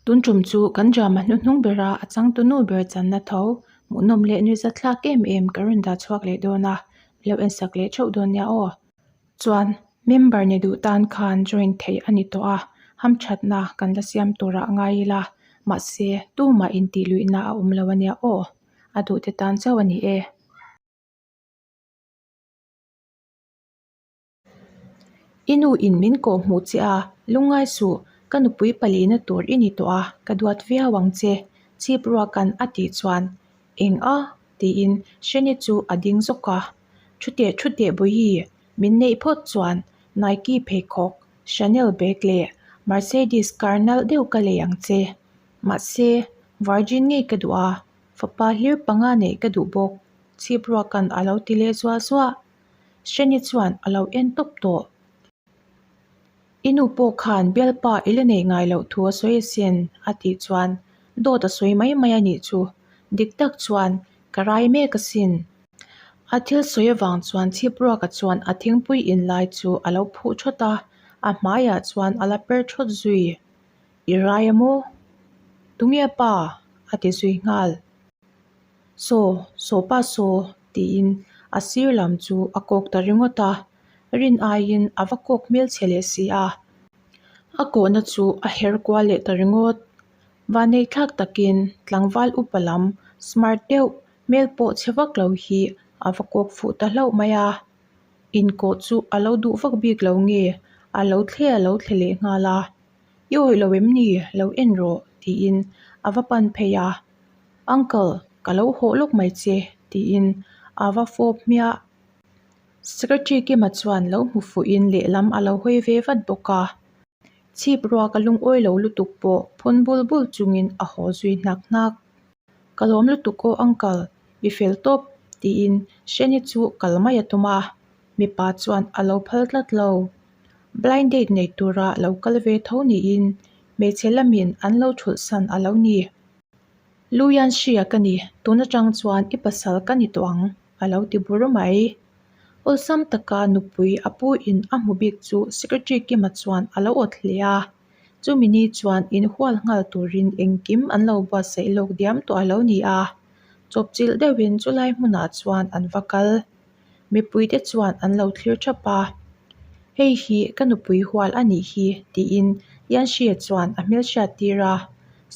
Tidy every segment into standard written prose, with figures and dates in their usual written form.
Tun tum chu kan drama hnuhnung bera a changtunu ber channa tho hmuhnawm leh nuihzatthlak em em ka rawn dah chhuak leh dawn a, mi lo ensak leh theuh dawn nia aw. Chuan member ni duh tan khan join theih a ni tawh a, hamthatna kan la siam turah ngai ila, mahse tumah intih luihna a awm lo a nia aw, a duhte tan chauh a ni e. I nu in min kawh hmuh che a, lungngai suh, ka nupui palina tur i ni tawh a, ka duat viau ang che, chip ruakan a tih chuan eng a? tiin Sheni chu a ding zawk a, Thu teh thu teh Bawihi, min neih phawt chuan Nike pheikhawk, Chanel bag leh Mercedes car nalh deuh ka lei ang che. Mahse, Virgin ngei ka duh a, fapa hlir panga neih ka duh bawk, chip ruakan a lo ti leh zuah zuah. Sheni chuan a lo en tawp tawh. I nu pawh khan bialpa i la nei ngai loh thu a sawi asin a tih chuan dawt a sawi mai mai a nih chu. Dik tak chuan ka rai mek asin. A thil sawi avang chuan Chhipruaka chuan a thingpui in lai chu a lo phuh thawt a, a hmaiah chuan a la per thawt zui. I rai a maw? Tunge pa? a ti zui nghal. Saw, saw pa saw, tiin a sir lam chu a kawk ta ringawt a, rin aiin a va kawk hmelchhe leh si a. A kawhna chu a her kual leh ta ringawt. Vaneihthlak takin tlangval upa lam smart deuh hmel pawh chhe vak lo hi a va kawk fuh ta hlauh mai a. Inkawh chu a lo duh vak bik lo nge a lo thle a lo thle leh nghal a. I awih lo em ni? Lo en rawh tiin a va pan phei a. Uncle, ka lo hawh lawk mai che tiin a va fawp hmiah. Secretary Kima chuan lo hmu fuhin lehlam a lo hawi ve vat bawk a. Chhip ruak a lungawi lo lutuk pawh phun bul bul chungin a haw zui hnak hnak. Ka lawm lutuk aw uncle, i fel tawp tiin Sheni chu kal mai a tum a, mipa chuan a lo phal tlat lo. Blind date nei tura lo kal ve tho niin hmeichhe lamin an lo thulh san a lo ni. Luian hria ka ni, tun atang chuan i pasal ka ni tawh ang, a lo ti bur mai. Awlsam taka nupui a pu in a hmu bik chu Secretary Kima chuan a lo awt hle a. Chumi ni chuan inhual nghal turin engkim an lo buatsaih lawk diam tawh a lo ni a. Chawpchilh deuhin chulai hmunah chuan an va kal. Mipuite chuan an lo thlir thap a, Hei hi ka nupui hual a nih hi tiin Yanxia chuan a hmelhriat tir a.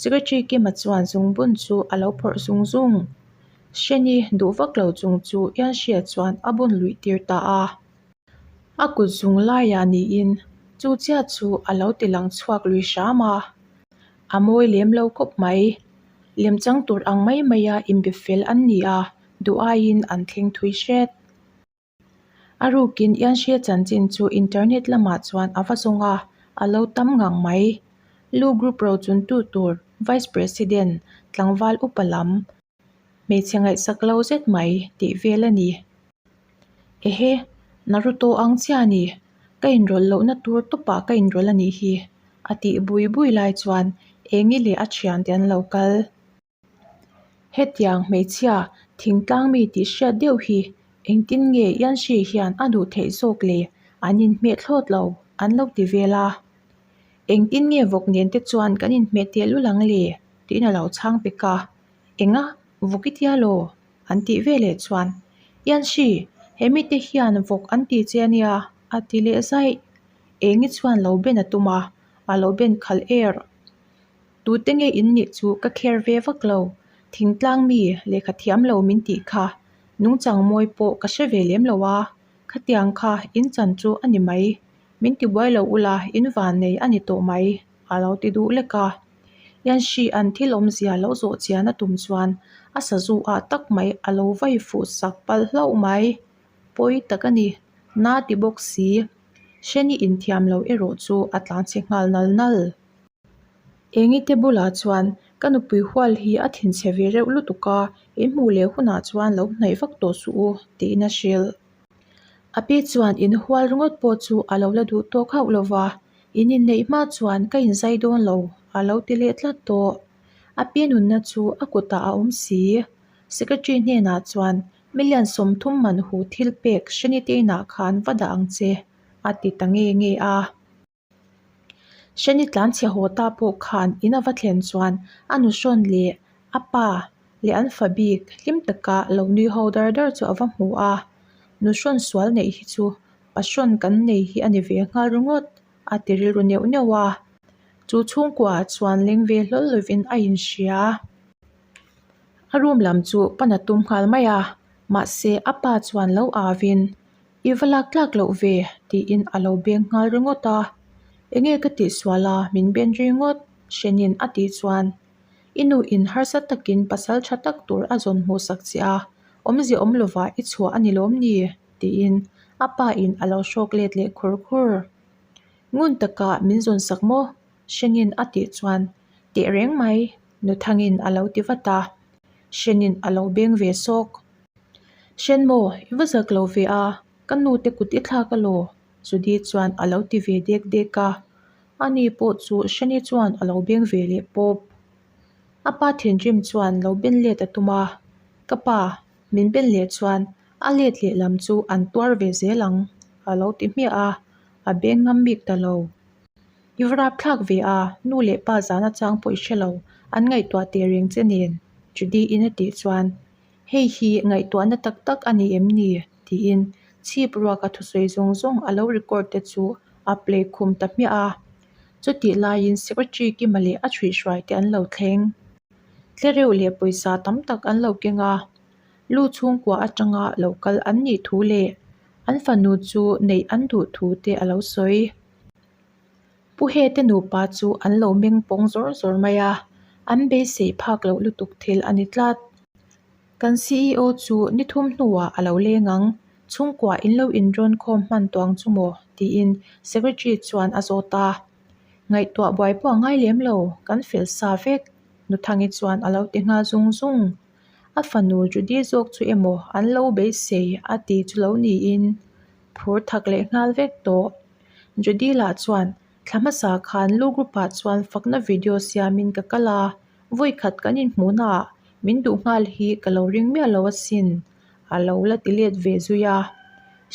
Secretary Kima chuan zungbun chu a lo phawrh zung zung. Hreni duh vak lo chung chu Yanxia chuan a bun luih tir ta a. A kut zung laiah niin chu chiah chu a lo ti lang chhuak lui hram a. A mawi lem lo khawp mai. Lemchang tur ang mai maia inbe fel an ni a. Duh aiin an thleng thui hret. A rukin Ianhria chanchin chu internet lamah chuan a va zawng a, a lo tam ngang mai. Lu group rochuntu tur Vice President tlangval upa lam hmeichhe ngaihsak lo zet mai tih vel a ni. Ehe, Naruto ang chiah a ni. Ka inrawlh lohna tur tawpah ka inrawlh a nih hi, a tih bui bui lai chuan Engi leh a thiante an lo kal. Hetiang hmeichhia thingtlang mi tih hriat deuh hi engtin nge Yanxi hian a duh theih zawk le an inhmeh thlawt lo an lo ti vel a. Engtin nge vawk nen te chuan kan inhmeh teh lul ang le tiin a lo chhang pek a. Enga vawk i tia law? an tih veleh chuan Yanxi he mite hian vawk an ti che a nia a ti leh zaih. Engi chuan lo ben a tum a, a lo ben khalh er. Tute nge in nih chu ka kher ve vak lo, thingtlang mi lehkha thiam lo min tih kha, nungchang mawi pawh ka hre ve lem lo a, khatiang kha in chan chu a ni mai, min ti buai lo ula in van nei a ni tawh mai, a lo ti duh lek a. Yanxi an thil awmzia lo zawh chian a tum chuan a sazu ah tak mai a lo vai fuh sak palh hlauh mai, pawi tak a ni, na ti bawk si, Hreni inthiam lo erawh chu a tlanchhe nghal nal nal. Engite bulah chuan ka nupui hual hi a thinchhe ve reuh lutuk a, in hmuh leh hunah chuan lo hnaih vak tawh suh u, tiin a hrilh. A pi chuan in hual ringawt pawh chu a lo la duh tawk hauh lo va, in inneih hma chuan ka inzai dawn lo, a lo ti leh tlat tawh. A pi nunna chu a kutah a awm si. Secretary hnenah chuan million 30 man hu thil pek Hrenite inah khan va dah ang che, a ti ta nge nge a. Hreni tlanchhe haw ta pawh khan in a va thlen chuan a nuhrawn leh a pa leh an fa bik hlim taka lo nui ho dar dar chu a va hmu a. Nuhrawn sual neih hi chu pahrawn kan nei hi a ni ve nghal ringawt a ti rilru neuh neuh a. Chu chhungkua ah chuan leng ve hlawl lovin a inhria. A room lam chu pan a tum nghal mai a, mahse a pa chuan lo avin I va lak tlak loh ve tiin a lo beng nghal ringawt a. Enge ka tihsual a min ben ringawt Hrenin a tih chuan I nu in harsa takin pasal tha tak tur a zawn hmuh sak che a, awmzia awm lovah i chhuah a ni lawm ni? tiin a pa in a lo hrawk let leh khur khur. Ngun takah min zawn sak maw? Hrenin a tih chuan teh reng mai Nuthangin a lo ti vat a, Hrenin a lo beng ve sawk. Hren maw, i va zak lo ve a, ka nu te kut i thlak alaw? Judy chuan a lo ti ve dek dek a, ani pawh chu Hreni chuan a lo beng ve leh pawp. A pa thinrim chuan lo ben let a tum a, Ka pa, min ben leh chuan a let lehlam chu an tuar ve zel ang a lo ti hmiah a, a beng ngam bik ta lo. I va rap thlak ve a, nu leh pa zana chang pawh i hre lo, an ngaihtuah teh reng che nen, Judy in a tih chuan hei hi ngaihtuahna tak tak a ni em ni? tiin chhip ruaka thusawi zawng zawng a lo record te chu a play khum ta hmiah a. Chutih laiin Secretary Kima leh a chhuihhruai te an lo thleng. Tlereuh leh pawisa tam tak an lo keng a, lu chhungkua atanga lo kal an nih thu leh an fanu chu neih an duh thu te a lo sawi. Pu Hete nupa chu an lo meng pawng zawr zawr mai a, an beisei phak loh lutuk thil a ni tlat. Kan ceo chu ni thum hnuah a lo leng ang, chhungkua in lo inrawn khawm hman tuang chu maw? tiin secretary chuan a zawt a. Ngaihtuah buai pawh a ngai lem lo, kan fel sa vek, Nuthangi chuan a lo ti nghal zung zung. A fanu Judy zawk chu emaw an lo beisei a ti chu lo niin phur thak leh nghal vek tawh. Judy lah chuan thla hmasa khan lu group ah chuan fakna video siamin ka kal a, vawi khat kan inhmuhnaah min duh nghal hi ka lo ring miah lo asin a lo la ti let ve zui a,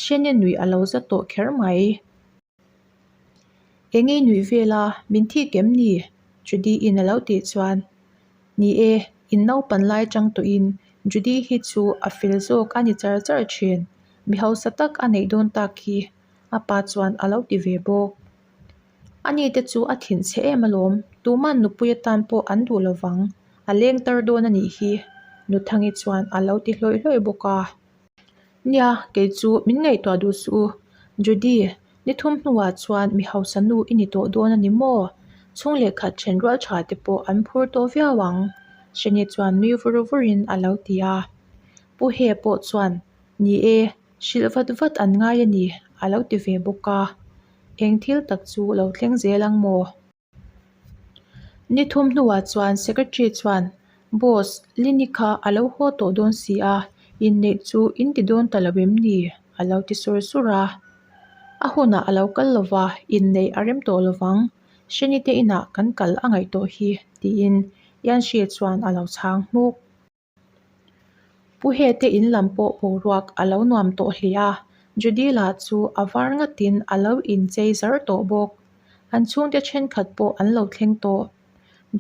Shane nuih a lo za tawh kher mai. Eng i nuih vel a, min thik em ni? Judy in a lo tih chuan Ni e, in naupan lai chang tawhin Judy hi chu a fel zawk a ni char char thin, mi hausa tak a neih dawn tak hi a pa chuan a lo ti ve bawk. Ani te chu a thinchhe em alawm, tuman nupui atan pawh an duh lovang, a leng tar dawn a nih hi, Nuthangi chuan a lo ti hlawih hlawih bawk a. Nia, kei chu min ngaihtuah duh suh u. Judy, ni thum hnuah chuan mi hausa nu i ni tawh dawn a ni maw? Chhung leh khat then rual tha te pawh an phur tawh viau ang, Shani chuan nui vur vurin a lo ti a. Pu He pawh chuan, Ni e, hrilh vat vat an ngai a ni, a lo ti ve bawk a. Eng thil tak chu lo thleng zel ang maw? Ni thum hnuah chuan Secretary chuan, Boss, Lini kha a lo haw tawh dawn si a, inneih chu in ti dawn ta lo em ni? a lo ti sur sur a. A hunah a lo kal lo va, inneih a rem tawh lo vang. Hreni te inah kan kal a ngaih tawh hi, tiin Yanshi chuan a lo chhang hmuk. Pu Hete in lam pawh boruak a lo nuam tawh hle a, Judy lah chu a var ngatin a lo inchei zar tawh bawk. An chhungte thenkhat pawh an lo thleng tawh.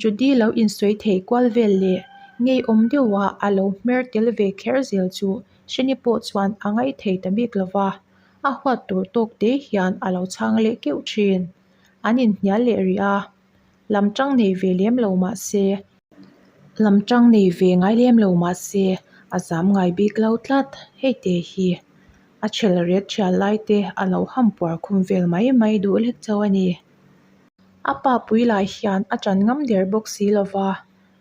Judy lo insawi thei kual vel leh ngeiawm deuha a lo hmer tel ve kher zel chu Shani pawh chuan a ngaithei ta bik lo va, a huat tur tawk te hian a lo chhang leh keuh thin. An inhnial leh rih a, lam tang nei ve lem lo mah se, Lam tang nei ve ngai lem lo mah se a zam ngai bik lo tlat. Hei te hi a chhel ret thial lai te a lo ham puar khum vel mai mai duh lek chauh a ni. A pa pui lai hian a tan ngam der bawk si lova,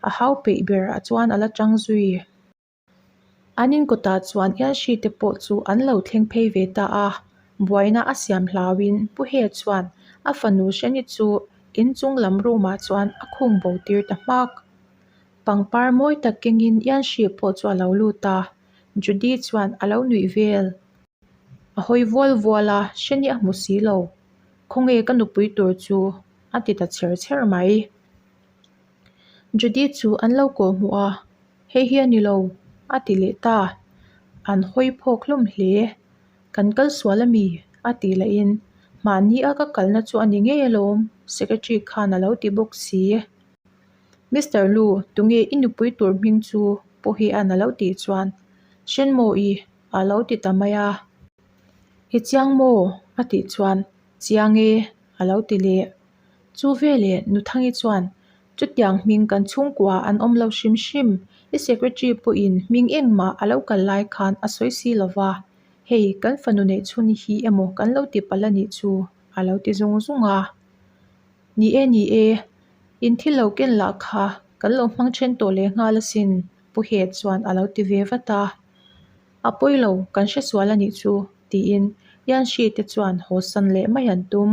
a hau peih ber ah chuan a la tang zui. An inkawtah chuan Ianshi te pawh chu an lo thleng phei ve ta a, buaina a siam hlauin Pu He chuan a fanu Hreni chu inchung lam room ah chuan a khung bo tir ta hmak. Pangpar mawi tak kengin Ianshi pawh chu a lo lut a, Judy chuan a lo nuih vel. A hawi vual vual a, Hreni a hmu si lo. Khawnge ka nupui tur chu a ti ta chher chher mai. Judy chu an lo kawh hmuh a, Hei hi a ni lo, a ti leh ta. An hawi phawk hlawm hle. Kan kal sual a mi? a tih lahin. Mahni a ka kalna chu a ni ngei alawm, Secretary khan a lo ti bawk si. Mister Lu, tunge i nupui tur hming chu Pawhian a lo tih chuan Hrenmawi a lo ti ta mai a. I chiang maw? a tih chuan Chiang e a lo ti leh. Chu veleh Nuthangi chuan Chutiang hming kan chhungkua an awm lo hrim hrim, i secretary pawhin hming engmah a lo kal lai khan a sawi si lo va, hei kan fanu neih chhun hi emaw kan lo ti palh a nih chu a lo ti zung zung a. Ni e ni e, in thil lo ken lah kha kan lo hmang then tawh leh nghal asin Pu He chuan a lo ti ve vat a. A pawi lo, kan hre sual a nih chu tiin Yanshi te chuan haw san leh mai an tum.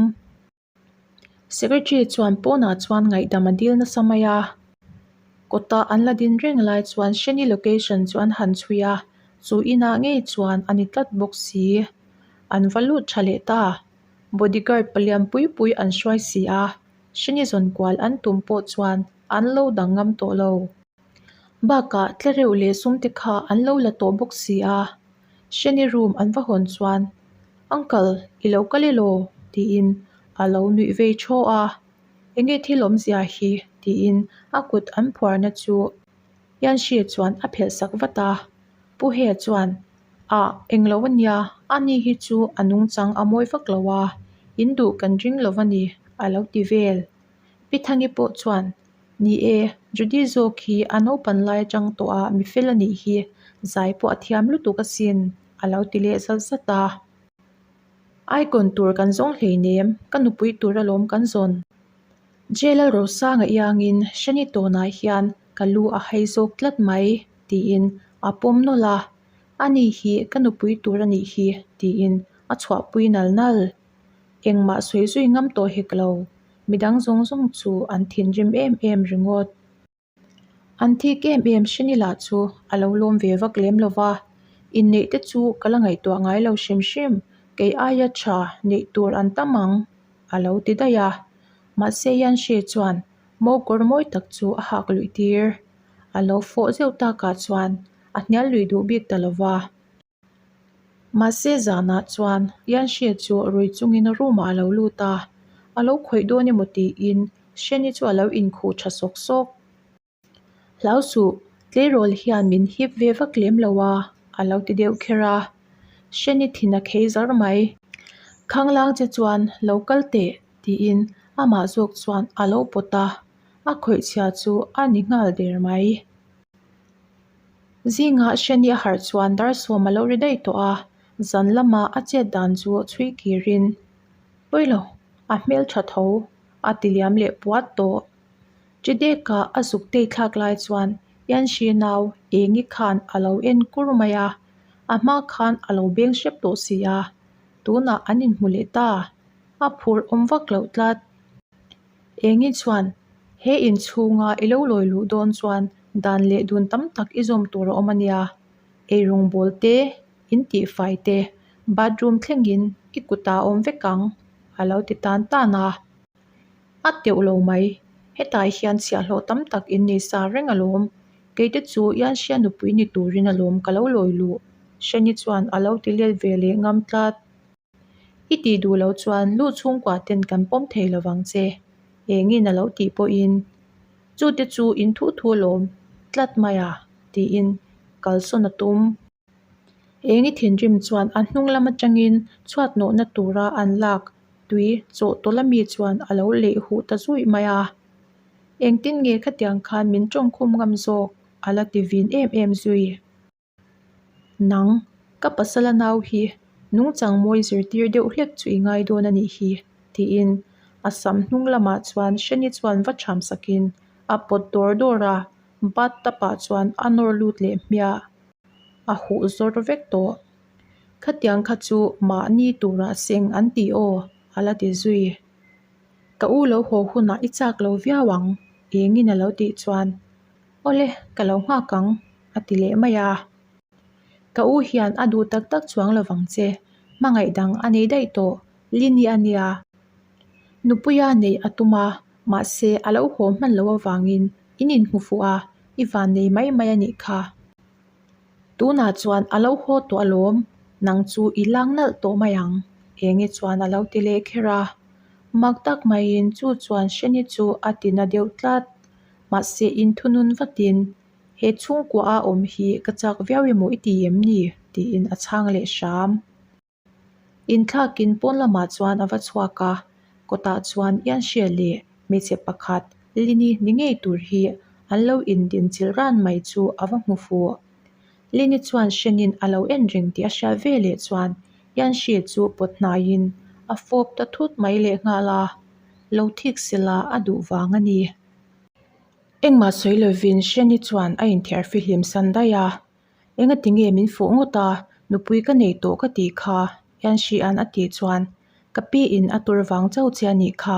Secretary chuan pawnah chuan ngaihdam a dil nasa mai a. Kawta an la din reng lai chuan Shani location chu an han chhui a, chu inah ngei chuan a ni tlat bawk si. An va lut tha leh ta. Bodyguard palian pui pui an hruai si a, Shani zawn kual an tum pawh chuan an lo dang ngam tawh lo. Bakah tlereuh leh sum te kha an lo la tawh bawk si a, Shani room an va hawn chuan Uncle, i lo kal elaw? tiin a lo nuih vei thaw a, Enge thil awmzia hi? tiin a kut an phuarna chu Yanshi chuan a phelh sak vat a, Pu He chuan Ah, englo a nia, ani hi chu a nungchang a mawi vak lo a, in duh kan ring lo a ni a lo ti vel. Pi Thangi pawh chuan Ni e, Judy zawk hi a naupan lai atang tawh a mi fel a nih hi, zai pawh a thiam lutuk asin a lo ti leh zat zat a. Icon tur kan zawng hleinem, ka nupui tur alawm kan zawn. Jail Rosanga iangin Shani tawnah hian ka lu a hai zawk tlat mai tiin a pawm nawlh a, ani hi ka nupui tur a nih hi tiin a chhuahpui nal nal. Engmah sawi zui ngam tawh hek lo. Midang zawng zawng chu an thinrim em em ringawt. An thik em em Shani lah chu a lo lawm ve vak lem lo va, inneih te chu ka la ngaihtuah ngai lo hrim hrim, kei aia tha neih tur an tam ang a lo ti daih a. Mahse Yanshi chuan mo kawr mawi tak chu a hak luih tir. A lo fawh zeuh takah chuan a hnial lui duh bik ta lo va. Mahse zanah chuan Yanshi chu rui chungin room ah a lo lut a, a lo khawih dawn emaw tiin Shani chu a lo inkhuh tha sawk sawk. Hlau suh, tleirawl hian min hip ve vak lem lo a, a lo ti deuh kher a. Shani thin a khei zar mai. Khanglang che chuan lo kal teh tiin amah zawk chuan a lo pawt a, a khawih chhia chu a ni nghal der mai. Zingah Shani a harh chuan dar sawm a lo ri daih tawh a, zan lama a chet dan chu chhui kirin, Pawilo, a hmel tha tho, a ti liam leh puat tawh. Chideka a zuk tei thlak lai chuan Yanshi nau Engi khan a lo en kur mai a, a hma khan a lo beng hrep tawh si a, tunah an inhmu leh ta, a phur awm vak loh tlat. Engi chuan, He inchhunga i lo lawi luh dawn chuan dan leh dun tam tak i zawm tur a awm a nia. Eirawng bawl te, in tihfai te, bathroom thlengin i kutah a awm vek ang, a lo ti tan tan a. A teuh lo mai, hetah hian chhiahhlawh tam tak in nei sa reng alawm. Keite chu Ianhria nupui ni turin alawm ka lo lawi luh, Shani chuan a lo ti let ve leh ngam tlat. I tih duh loh chuan lu chhungkua ten kan pawm thei lo vang che, engin a lo tih pawhin chute chu in thu thu alawm tlat mai a tiin kalsawn a tum. Eng i thinrim chuan a hnung lam atangin chhuat nawhna tura an lak tui chawh tawlh ami chuan a lo leih huh ta zuih mai a. Engtin nge khatiang khan min tawngkhum ngam zawk a la ti vin em em zui. Nang, ka pasala nau hi nungchang mawi zirtir deuh hlek chu i ngai dawn a nih hi, tiin a sam hnung lamah chuan Shani chuan va ṭham sakin a pawt dawr dawr a, bathtub ah chuan a nawr lut leh hmiah. A huh zawr vek tawh. Khatiang kha chu mahni turah seng an ti aw, a la ti zui. Ka u lo haw hunah i chak lo viau ang, engin a lo tih chuan Awle, ka lo nghak ang, a ti leh mai a. Ka u hian a duh tak tak chuang lo vang che, hmangaih dang a nei daih tawh, Lini a nia. Nupuia neih a tum a, mahse a lo haw hman loh avangin in inhmu fuh a, i van nei mai mai a nih kha. Tunah chuan a lo haw tawh alawm, nang chu i lang nalh tawh mai ang. Engi chuan a lo ti leh kher a. Mak tak maiin chu chuan Hreni chu a ti na deuh tlat. Mahse inthunun vatin, He chhungkua a awm hi ka chak viau emaw i ti em ni? tiin a chhang leh hram. Inthlakin pawn lamah chuan a va chhuak a, kawtah chuan Ianhria leh hmeichhe pakhat Lini ni ngei tur hi an lo indinchilh ran mai chu a va hmu fuh. Lini chuan hrenin a lo en reng tih a hriat ve leh chuan Ianhria chu pawt hnaiin a fawp ta thut mai lehnghal a, lo thik sela a duh vang a ni. Engmah sawi lovin Hreni chuan a inthiar fihlim san daih a, Engati nge min fuh ngawt a, nupui ka nei tawh ka tih kha, Yanxi'an a tih chuan, Ka pi in a tur vang chauh che a nih kha,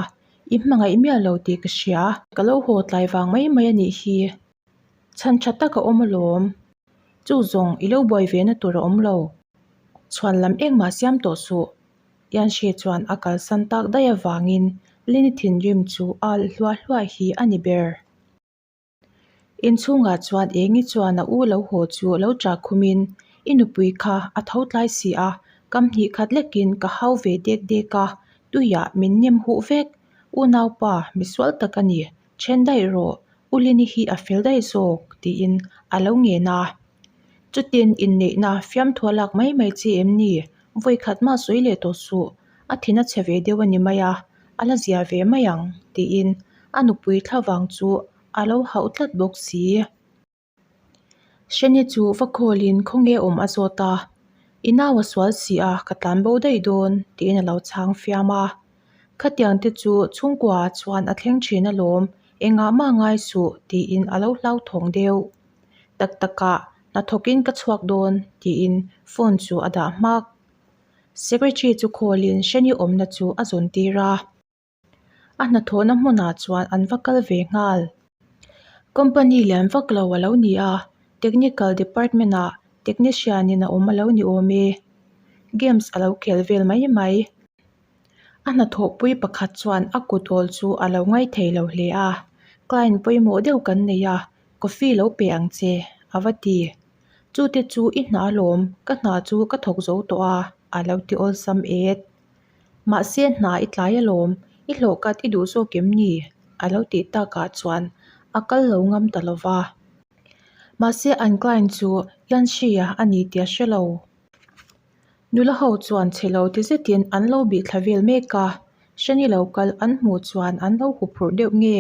i hmangaih miah lo tih ka hria. Ka lo haw tlai vang mai mai a nih hi, chhan tha tak a awm alawm. Chu zawng i lo buai ve na tur a awm lo. Chhuan lam engmah siam tawh suh, Yanxi chuan a kalsan tak daih avangin Lini thinrim chu a alh hluah hluah hi a ni ber. Inchhungah chuan Engi chuan a u lo haw chu lo chah khumin, I nupui kha a tho tlai si a, kam hnih khat lekin ka hau ve dek dek a, tuiah min nem huh vek. Unaupa, misual tak a ni, then daih rawh, U Lini hi a fel daih zawk, tiin a lo ngen a. Chutin inneihna fiamthua lak mai mai chi em ni? Vawi khat mah sawi leh tawh suh, a thin a chhe ve deuh a ni mai a, a la zia ve mai ang, tiin a nupui thlavang chu a lo hauh tlat bawk si. Hreni chu va khawlin khawnge awm a zawt a, I nau a sual si a, ka tlan bo daih dawn, tiin a lo chhang fiam a. Khatiang te chu chhungkua ah chuan a thleng thin alawm, engah mah ngai suh, tiin a lo hlauthawng deuh. Tak takah hnathawkin ka chhuak dawn, tiin phone chu a dah hmak. Secretary chu khawlin Hreni awmna chu a zawn tir a. A hnathawhna hmunah chuan an va kal ve nghal. Company lian vak lo a lo ni a, technical department ah technician in a awm a lo ni awm e. Games a lo khel vel mai mai. A hnathawhpui pakhat chuan a kut awl chu a lo ngaithei lo hle a, client pawimawh deuh kan nei a, coffee lo pe ang che, a va ti. Chute chu i hna alawm, ka hna chu ka thawk zo tawh a, a lo ti awlsam et. Mahse hna i tlai alawm, i hlawhkat i duh zawk em ni? A lo tih takah chuan a kal lo ngam ta lo va. Mahse an client chu Yanxi-a a ni tih a hre lo. Nula ho chuan chhe lo ti zetin an lo bih thla vel mek a, Hreni lo kal an hmuh chuan an lo huphurh deuh nge?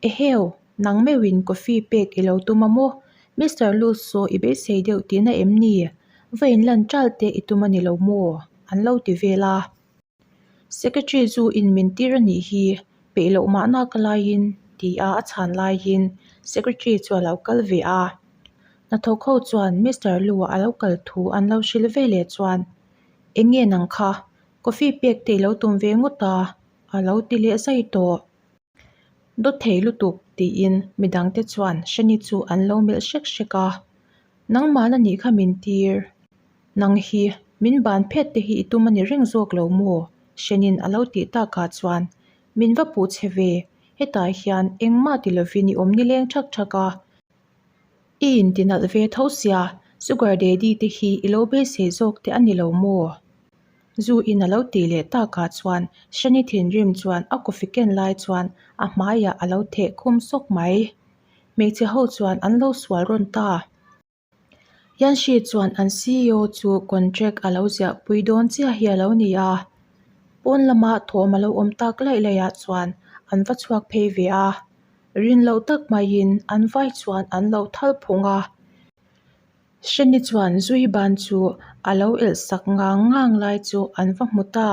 Eheu, nang meuhin coffee pek i lo tum a maw? Mister Lu saw i beisei deuh tihna em ni? Va inlan ṭal te i tum a ni lo maw? An lo ti vel a. Secretary chu in min tir a nih hi, peih loh mahna ka laiin ti a a chhan laiin Secretary chu a lo kal ve a. Hnathawk ho chuan Mister Lu-a a lo kal thu an lo hrilh ve leh chuan, Eng nge nang kha? Coffee pek te i lo tum ve ngawt a? A lo ti leh zai tawh. Dawt thei lutuk tiin midangte chuan Hreni chu an lo melh hrek hrek a, Nangmahna nih kha min tir, nang hi min ban phet te hi i tum a ni reng zawk lo maw? Hrenin a lo tih takah chuan min va puh che ve, hetah hian engmah ti lovin i awm nileng thak thak a, i intinalh ve tho sia, sugar daddy te hi i lo beisei zawk te a ni lo maw? Zu in a lo tih leh takah chuan Shani thinrim chuan a coffee ken lai chuan a hmaiah a lo theh khum sawk mai. Hmeichhe ho chuan an lo sual rawn ta. Yanxi chuan an CEO chu contract a lo ziah pui dawn chiah hi a lo ni a. Pawn lama thawm a lo awm tak laih laih ah chuan an va chhuak phei ve a. Rin loh tak maiin an vai chuan an lo thal phung a. Hreni chuan Zui ban chu a lo elh sak ngang ngang lai chu an va hmu ta.